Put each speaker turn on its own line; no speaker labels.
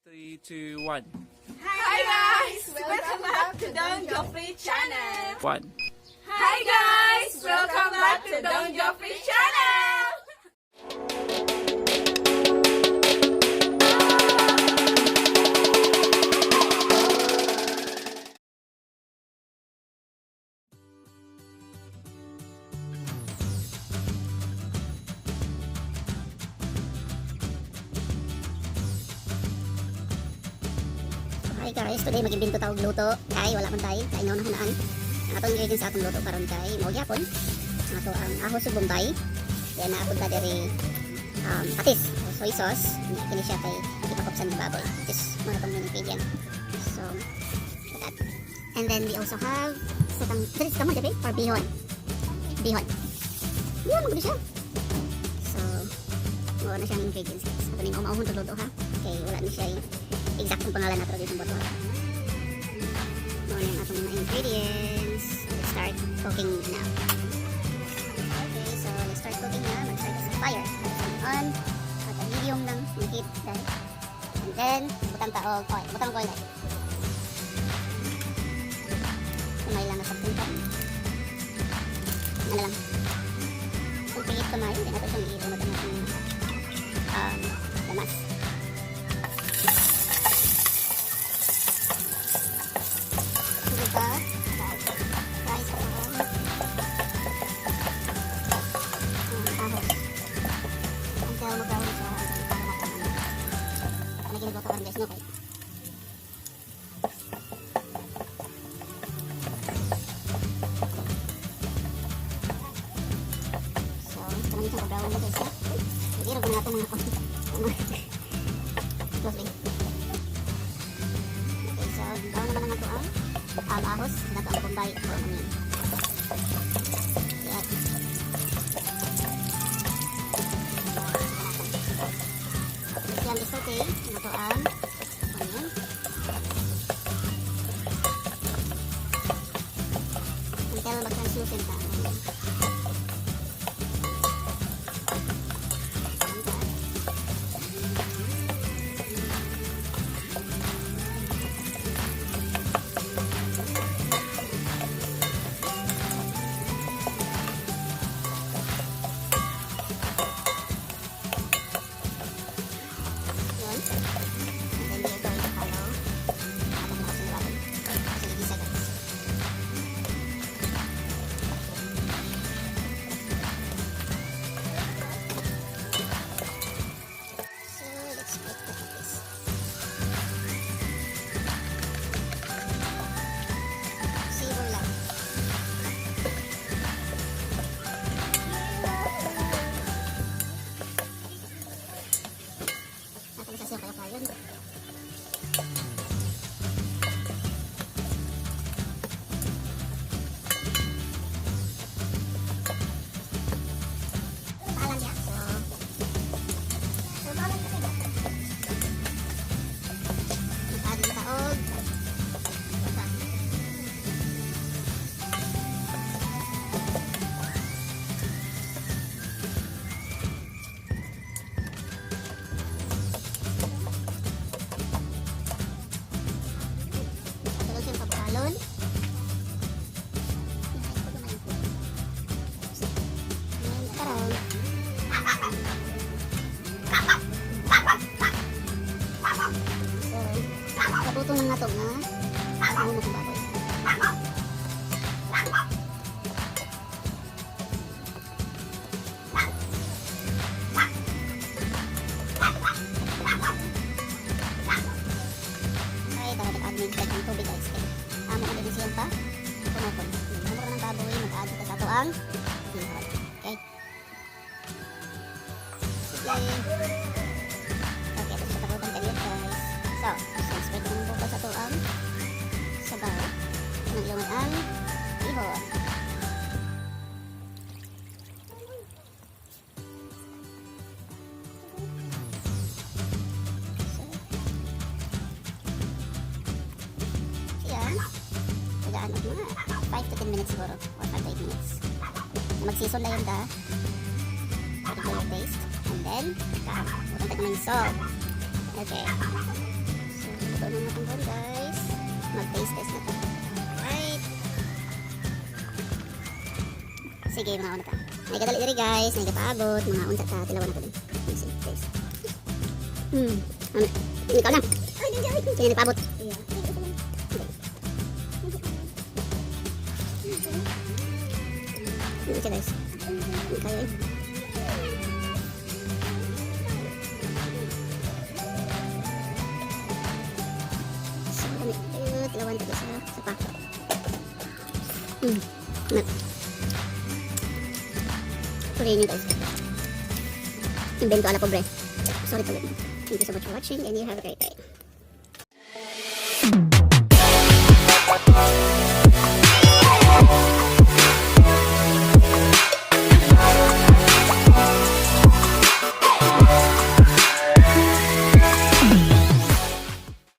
Three, two, one.
Hi guys! Welcome back to Don Joffrey Channel!
One.
Hi guys! Welcome back to Don Joffrey Channel!
Hi guys, today mag-imbento ta og luto. Kay wala man tay, kay nga hunaan. Ang atong ingredients sa atong luto karon kay mao gyapon. Ang ato ang ahos ug bombay. Then naa pud ta diri patis o soy sauce. Kini siya kay ipakupsan ng baboy. Just mga atong main ingredient. So, like that. And then we also have sa tang diri sa kamon or bihon. Bihon. Bihon man gud siya. So, mao na siyang ingredients, guys. Ato ning umauhon tog luto ha. Kay wala ni siya eksaktong pangalan nato dito sa boto. Mao na yung atong mga ingredients. Let's start cooking now. Okay, so let's start cooking na. Mag-start sa fire. On. At a medium lang ang heat dahil. And then, butang ta og oil. Butang og oil dahil. Kamay lang na sa punta. Ano lang. Kung pihit kamay, hindi na ito siyang iilunod ang ating lamas. Sige pa. Rice at ahos. Until mag-brown siya. Para natin ano. Ano ginagawa ko guys, no? Okay. So, kanang isang pag-brown na guys, ha? Hindi rin ko na itong mga Close ring. Okay, so, brown naman ang ato ang ahos, na ang bombay or onion. Yan. Yan, is okay. Ano to ang onion. Until mag-translucent na ang onion. Yun. And then we are going to follow atong mga sinulatin. So, igisa, guys. So, let's make the this. Savor lang. Ako sa siya kayo kayon. Paalam siya. So, paalam kasi ba? Mag-add lang taog. Basta. Ato lang siyang pabukalon. Ngayon, karon. So, kabuto na nga to nga. Ano mo kung baboy? Ay, tara, nag-add na yung tubig, guys. Okay. Amo ko din siyang pa. Kunokon. Amo ko ng baboy, mag-add ka sa ato ang bihon. Okay. Sige. Okay, ito siya takutan kaniyot, guys. So, since pwede nang bukas sa ato ang sabaw, nang ilungan ang bihon. So, siya, tagaan og mga 5 to 10 minutes siguro, or 5 to 8 minutes. Na mag-season na yun ta. Pwede ko yung taste. And then, kaon. Butang tayo ng salt. Okay. Luto na natong kuan, guys. Mag-taste test na to. Alright. Sige, mga una ta. May kadali diri, guys, may kapaabot, mga unta ta, tilawan na ko din. Sige, taste. Ano? Ikaw na. Sige, nagpaabot. Yeah. Ito, guys. Hindi kaya eh. So, dami. Ayun, tilawan ta sa pa. Na. Tuloy nyo, guys. Invento ala pobre. Sorry tuloy. Thank you so much for watching and you have a great day.